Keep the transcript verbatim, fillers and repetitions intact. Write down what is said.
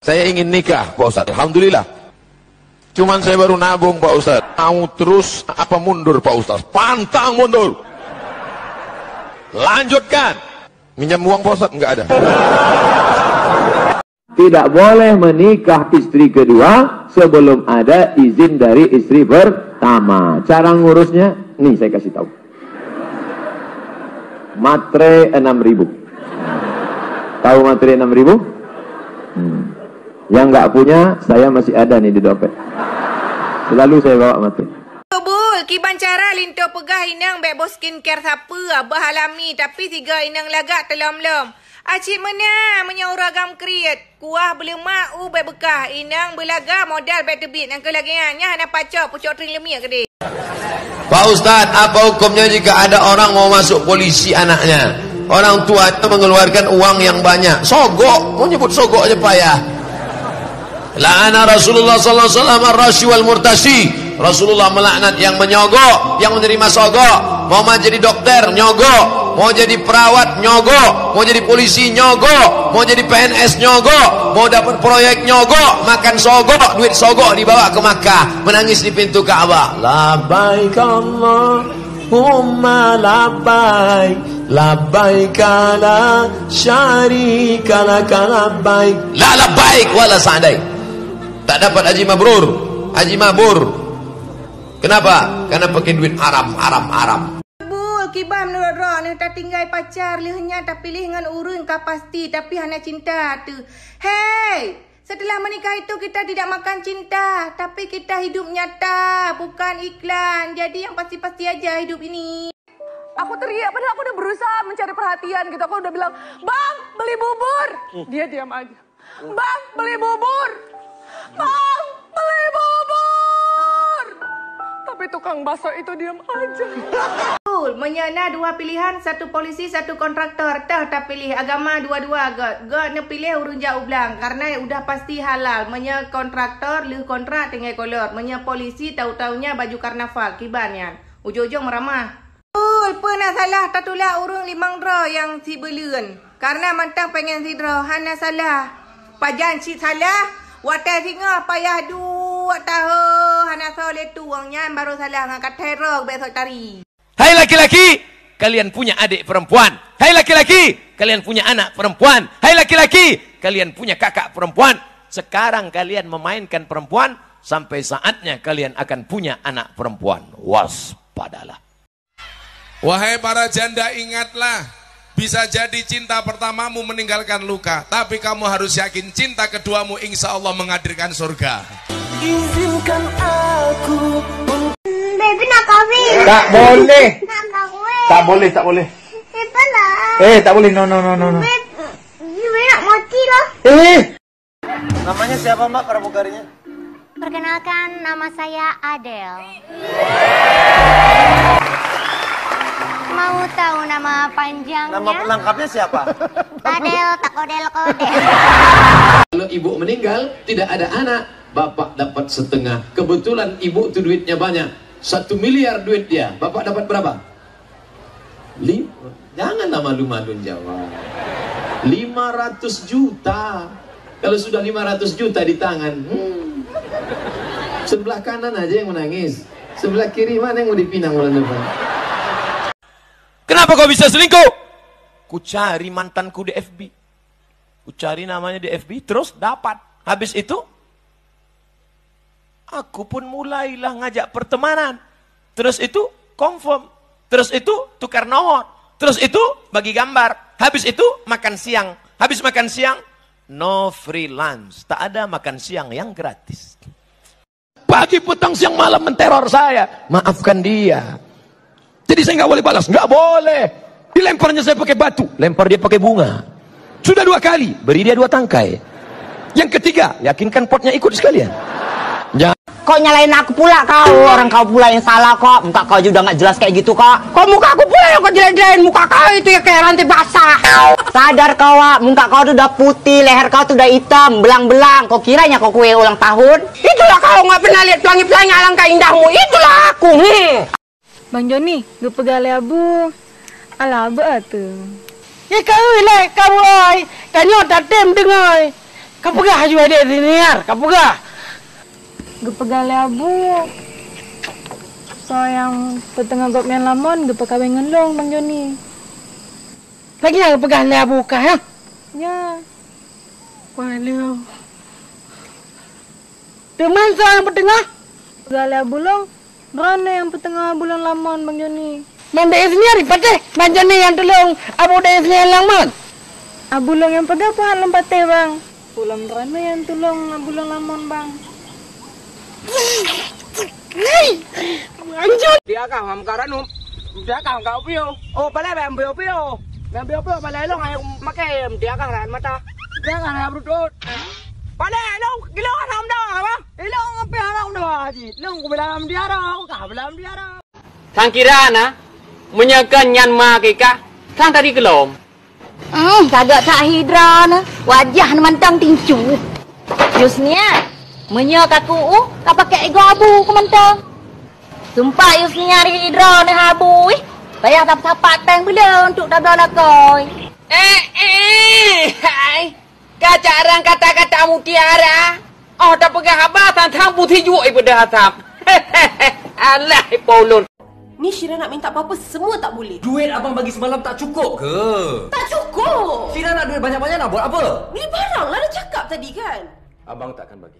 Saya ingin nikah, Pak Ustaz. Alhamdulillah. Cuman saya baru nabung, Pak Ustaz. Mau terus apa mundur, Pak Ustaz? Pantang mundur. Lanjutkan. Minjam uang, Pak Ustaz? Enggak ada. Tidak boleh menikah istri kedua sebelum ada izin dari istri pertama. Cara ngurusnya, nih saya kasih tahu. Matre enam ribu. Tahu matre enam ribu? Hmm. Yang nggak punya, saya masih ada nih di dompet. Selalu saya bawa matre. Bul, kiban cara linto peugah inong bèk boh skincare sapeue, bah alami, tapi sigoe inong lagak teulom-lom. Aci meunan, meunyoe ureueng agam kriet, kuah beuleumak u bèk beukah, inong beulaga modal bèk teubiet, nyang keu lagèe nyan, nyan hana pacok, pucok tring leumiek keudéh. Pak Ustaz, apa hukumnya jika ada orang mau masuk polisi anaknya? Orang tuanya mengeluarkan uang yang banyak. Sogok, mau nyebut sogok aja payah. La'ana Rasulullah sallallahu alaihi wasallam ar-rashi wal murtashi. Rasulullah melaknat yang menyogok, yang menerima sogok. Mau ma-, jadi dokter, nyogok. Mau jadi perawat, nyogok. Mau jadi polisi, nyogok. Mau jadi P N S, nyogok. Mau dapat proyek, nyogok. Makan sogok, duit sogok dibawa ke Makkah. Menangis di pintu Ka'bah. Labbaik Allahumma labbaik. Labbaik la syarika laka labbaik. La labbaik wa la sa'daik. Tak dapat haji mabrur, haji mabur. Kenapa? Karena pakai duit haram, haram, haram. Bul, kiban meunurot droeneuh tatinggai pacar lheueh nyan tapiléh ngon ureueng ka pasti tapi hana cinta teuh. Hei! Setelah menikah itu kita tidak makan cinta, tapi kita hidup nyata, bukan iklan. Jadi yang pasti-pasti aja hidup ini. Aku teriak, padahal aku udah berusaha mencari perhatian gitu. Aku udah bilang, "Bang, beli bubur." Dia diam aja. "Bang, beli bubur. Bang, beli bubur." Tapi tukang bakso itu diam aja. Betul, meunyoe na dua pilihan, satu polisi, satu kontraktor, teuh tapiléh agama dua-dua göt. Göt neupiléh ureueng jak u blang, karena udah pasti halal. Meunyoe kontraktor, lheueh kontrak tinggai kolot. Meunyoe polisi, tahu-tahunya baju karnaval, kiban nyan. Ujong-ujong meuramah. Betul, peue na salah tatulak ureueng limong droe nyang sibeuleuen? Karena mantong pengen sidroe, hana salah. Pajan cit salah, watèe singoh payah duek tahun hana soe lé tueng, nyan barô salah ngon kathèe droe bèk sot tari. Hai laki-laki, kalian punya adik perempuan. Hai laki-laki, kalian punya anak perempuan. Hai laki-laki, kalian punya kakak perempuan. Sekarang kalian memainkan perempuan, sampai saatnya kalian akan punya anak perempuan. Waspadalah. Wahai para janda, ingatlah, bisa jadi cinta pertamamu meninggalkan luka, tapi kamu harus yakin cinta keduamu insya Allah menghadirkan surga. Izinkan aku. Baby nak kahwin. Tak boleh. Nak kahwin. Tak boleh, tak boleh. Itulah. Eh, tak boleh. No, no, no, no, no. Baby nak mati lah. Eh. Namanya siapa, Mbak, pramugarinya? Perkenalkan, nama saya Adele. Mau tahu nama panjangnya? Nama lengkapnya siapa? Adele Takodel Kodel. Kalau ibu meninggal, tidak ada anak, bapak dapat setengah. Kebetulan ibu tuh duitnya banyak. Satu miliar duit dia. Bapak dapat berapa? Li-, janganlah malu-malu jawab. Lima ratus juta. Kalau sudah lima ratus juta di tangan, hmm. Sebelah kanan aja yang menangis. Sebelah kiri mana yang mau dipinang bulan depan? Kenapa kau bisa selingkuh? Ku cari mantanku di F B. Ku cari namanya di F B, terus dapat. Habis itu, aku pun mulailah ngajak pertemanan. Terus itu, confirm. Terus itu, tukar nomor. Terus itu, bagi gambar. Habis itu, makan siang. Habis makan siang, no free lunch. Tak ada makan siang yang gratis. Pagi, petang, siang, malam menteror saya. Maafkan dia. Jadi saya nggak boleh balas, nggak boleh. Dilemparnya saya pakai batu, lempar dia pakai bunga. Sudah dua kali, beri dia dua tangkai. Yang ketiga, yakinkan potnya ikut sekalian. Ja- Kok nyalain aku pula kau? Orang kau pula yang salah kok. Muka kau juga nggak jelas kayak gitu kok. Kok muka aku pula yang kau jelek-jelekin? Muka kau itu ya kayak rantai basah. Sadar kau, Wak. Muka kau tuh udah putih, leher kau tuh udah hitam, belang-belang. Kau kiranya kau kue ulang tahun? Itulah kau nggak pernah lihat pelangi-pelangi alangkah indahmu. Itulah aku. Hmm. Bang Joni, geupeugah lé Abu. Alah, beu ateueh. Ye, ka ui lé, ka ui. Tanyoe tatem deungoe. Ka peugah aju adék siniar, ka peugah. Geupeugah lé Abu, soe nyang peuteungoh gobnyan lamon geupeukawen ngon lôn, Bang Joni. Lagèe nyang geupeugah lé Abu kah, ya? Ya. Waduh. Teuma soe nyang peuteungoh? Peugah lé Abu lôn, droeneuh nyang peuteungoh Abu lôn lamon, Bang Joni. Man dayeuh siniar patéh, Bang Joni nyang tulông Abu dayeuh siniar lamon. Abu lôn nyang peugah peue han lôn patéh, Bang. Ulôn droeneuh nyang tulông Abu lôn lamon, Bang. Dia kah ham ka ranup? Dia kah ka piôh? Oh, palai bèk piôh-piôh. Bèk piôh-piôh palai long ayo makai dia kah ran mata. Dia kah ran berutut. Palai long kilo ham dah apa? Ilong api haram dah haji. Long kubilang dia dah, kah bilang dia dah. Sang kira na, meunyoe kon nyan ma keu kah, sang tadi keulom. Hmm, kagak that hidra na, wajah na mantong tincu. Yusnia, meunyoe ka ku u, ka pakai ego abu ku mantong. Sumpah Yusnia di hidra na abu ih, payah tap sapat peng bela untuk tabla lakoi. Eh, eh, hai. Ka carang kata-kata mutiara. Oh, tapeugah haba sang-sang putih juek ipeudeuh asam. Alah, ipo ulôn. Ni Syira nak minta apa-apa, semua tak boleh. Duit abang bagi semalam tak cukup ke? Tak cukup! Syira nak duit banyak-banyak nak buat apa? Beli barang lah, dah cakap tadi kan? Abang takkan bagi.